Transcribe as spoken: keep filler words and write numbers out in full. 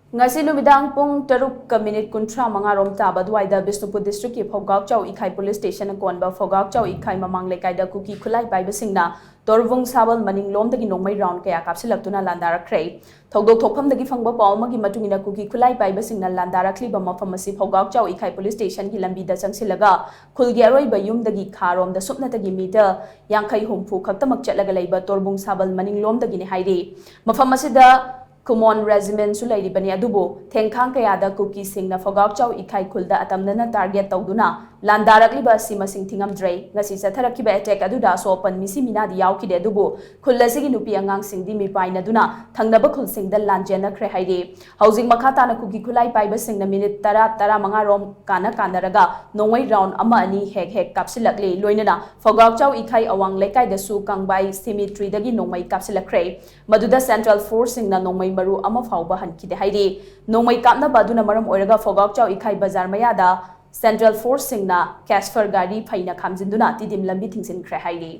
ꯉꯁꯤ ꯅꯨꯃꯤꯗꯥꯡ ꯄꯨꯡ ꯇꯔꯨꯛꯀ ꯃꯤꯅꯤꯠ ꯀꯨꯟꯊ꯭ꯔꯥ ꯃꯉꯥ ꯔꯣꯝ ꯇꯥꯕ ꯑꯗꯨꯋꯥꯏꯗ ꯕꯤꯁꯅꯨꯄꯨꯔ ꯗꯤꯁꯇ꯭ꯔꯤꯛꯀꯤ ꯐꯧꯒꯥꯛꯆꯥꯎ ꯏꯈꯥꯏ ꯄꯨꯂꯤꯁ ꯁ꯭ꯇꯦꯁꯟꯅ ꯀꯣꯟꯕ ꯐꯧꯒꯥꯛꯆꯥꯎ ꯏꯈꯥꯏ ꯃꯃꯥꯡ ꯂꯩꯀꯥꯏꯗ ꯀꯨꯀꯤ ꯈꯨꯠꯂꯥꯏ ꯄꯥꯏꯕꯁꯤꯡꯅ ꯇꯣꯔꯕꯨꯡ ꯁꯥꯕꯜ ꯃꯅꯤꯡꯂꯣꯝꯗꯒꯤ ꯅꯣꯡꯃꯩ ꯔꯥꯎꯟ ꯀꯌꯥ ꯀꯥꯞꯁꯤꯜꯂꯛꯇꯨꯅ ꯂꯥꯟꯗꯥꯔꯛꯈ꯭ꯔꯦ꯫ ꯊꯧꯗꯣꯛ ꯊꯣꯛꯐꯝꯗꯒꯤ ꯐꯪꯕ ꯄꯥꯎ ꯑꯃꯒꯤ ꯃꯇꯨꯡ ꯏꯟꯅ ꯀꯨꯀꯤ ꯈꯨꯠꯂꯥꯏ ꯄꯥꯏꯕꯁꯤꯡꯅ ꯂꯥꯟꯗꯥꯔꯛꯂꯤꯕ ꯃꯐꯝ ꯑꯁꯤ ꯐꯧꯒꯥꯛꯆꯥꯎ ꯏꯈꯥꯏ ꯄꯨꯂꯤꯁ ꯁ꯭ꯇꯦꯁꯟꯒꯤ ꯂꯝꯕꯤꯗ ꯆꯪꯁꯤꯜꯂꯒ ꯈꯨꯜꯒꯤ ꯑꯔꯣꯏꯕ ꯌꯨꯝꯗꯒꯤ ꯈꯥꯔꯣꯝꯗ ꯁꯨꯞꯅꯇꯒꯤ ꯃꯤꯇꯔ ꯌꯥꯡꯈꯩ ꯍꯨꯝꯐꯨ ꯈꯛꯇꯃꯛ ꯆꯠꯂꯒ ꯂꯩꯕ ꯇꯣꯔꯕꯨꯡ ꯁꯥꯕꯜ ꯃꯅꯤꯡꯂꯣꯝꯗꯒꯤꯅꯤ ꯍꯥꯏꯔꯤ꯫ ꯃꯐꯝ ꯑꯁꯤꯗ ꯈꯨꯃꯣꯟ ꯔꯦꯖꯤꯃꯦꯟꯁꯨ ꯂꯩꯔꯤꯕꯅꯤ, ꯑꯗꯨꯕꯨ ꯊꯦꯡꯈꯥꯡ ꯀꯌꯥꯗ ꯀꯨꯀꯤꯁꯤꯡꯅ ꯐꯧꯒꯥꯛꯆꯥꯎ ꯏꯈꯥꯏ ꯈꯨꯜꯗ ꯑꯇꯝꯅꯅ ꯇꯥꯔꯒꯦꯠ ꯇꯧꯗꯨꯅ ꯂꯥꯟꯗꯥꯔꯛꯂꯤꯕ ꯑꯁꯤ ꯃꯁꯤꯡ ꯊꯤꯉꯝꯗ꯭ꯔꯦ꯫ ꯉꯁꯤ ꯆꯠꯊꯔꯛꯈꯤꯕ ꯑꯦꯇꯦꯛ ꯑꯗꯨꯗ ꯑꯁꯣꯛ ꯑꯄꯟ ꯃꯤꯁꯤ ꯃꯤꯅꯥꯗꯤ ꯌꯥꯎꯈꯤꯗꯦ, ꯑꯗꯨꯕꯨ ꯈꯨꯜ ꯑꯁꯤꯒꯤ ꯅꯨꯄꯤ ꯑꯉꯥꯡꯁꯤꯡꯗꯤ ꯃꯤꯄꯥꯏꯅꯗꯨꯅ ꯊꯪꯅꯕ ꯈꯨꯜꯁꯤꯡꯗ ꯂꯥꯟꯖꯦꯟꯅꯈ꯭ꯔꯦ ꯍꯥꯏꯔꯤ꯫ ꯍꯧꯖꯤꯛ ꯃꯈꯥ ꯇꯥꯅ ꯀꯨꯀꯤ ꯈꯨꯠꯂꯥꯏ ꯄꯥꯏꯕꯁꯤꯡꯅ ꯃꯤꯅꯤꯠ ꯇꯔꯥ, ꯇꯔꯥꯃꯉꯥ ꯔꯣꯝ ꯀꯥꯟꯅ ꯀꯥꯟꯅꯔꯒ ꯅꯣꯡꯃꯩ ꯔꯥꯎꯟ ꯑꯃ ꯑꯅꯤ ꯍꯦꯛ ꯍꯦꯛ ꯀꯥꯞꯁꯤꯜꯂꯛꯂꯤ꯫ ꯂꯣꯏꯅꯅ ꯐꯧꯒꯥꯛꯆꯥꯎ ꯏꯈꯥꯏ ꯑꯋꯥꯡ ꯂꯩꯀꯥꯏꯗꯁꯨ ꯀꯪꯕꯥꯏ ꯁꯤꯃꯤꯇ꯭ꯔꯤꯗꯒꯤ ꯅꯣꯡꯃꯩ ꯀꯥꯞꯁꯤꯜꯂꯛꯈ꯭ꯔꯦ꯫ ꯃꯗꯨꯗ ꯁꯦꯟꯇ꯭ꯔꯦꯜ ꯐꯣꯔꯁꯁꯤꯡꯅ ꯅꯣꯡꯃꯩ ꯃꯔꯨ ꯑꯃ ꯐꯥꯎꯕ ꯍꯟꯈꯤꯗꯦ ꯍꯥꯏꯔꯤ꯫ ꯅꯣꯡꯃꯩ ꯀꯥꯞꯅꯕ ꯑꯗꯨꯅ ꯃꯔꯝ ꯑꯣꯏꯔꯒ ꯐꯧꯒꯥꯛꯆꯥꯎ ꯏꯈꯥꯏ ꯕꯖꯥꯔ ꯃꯌꯥꯗ ꯁꯦꯟꯇ꯭ꯔꯦꯜ ꯐꯣꯔꯁꯁꯤꯡꯅ ꯀꯦꯁꯐꯔ ꯒꯥꯔꯤ ꯐꯩꯅ ꯈꯥꯝꯖꯤꯟꯗꯨꯅ ꯇꯤꯗꯤꯝ ꯂꯝꯕꯤ ꯊꯤꯡꯖꯤꯟꯈ꯭ꯔꯦ ꯍꯥꯏꯔꯤ꯫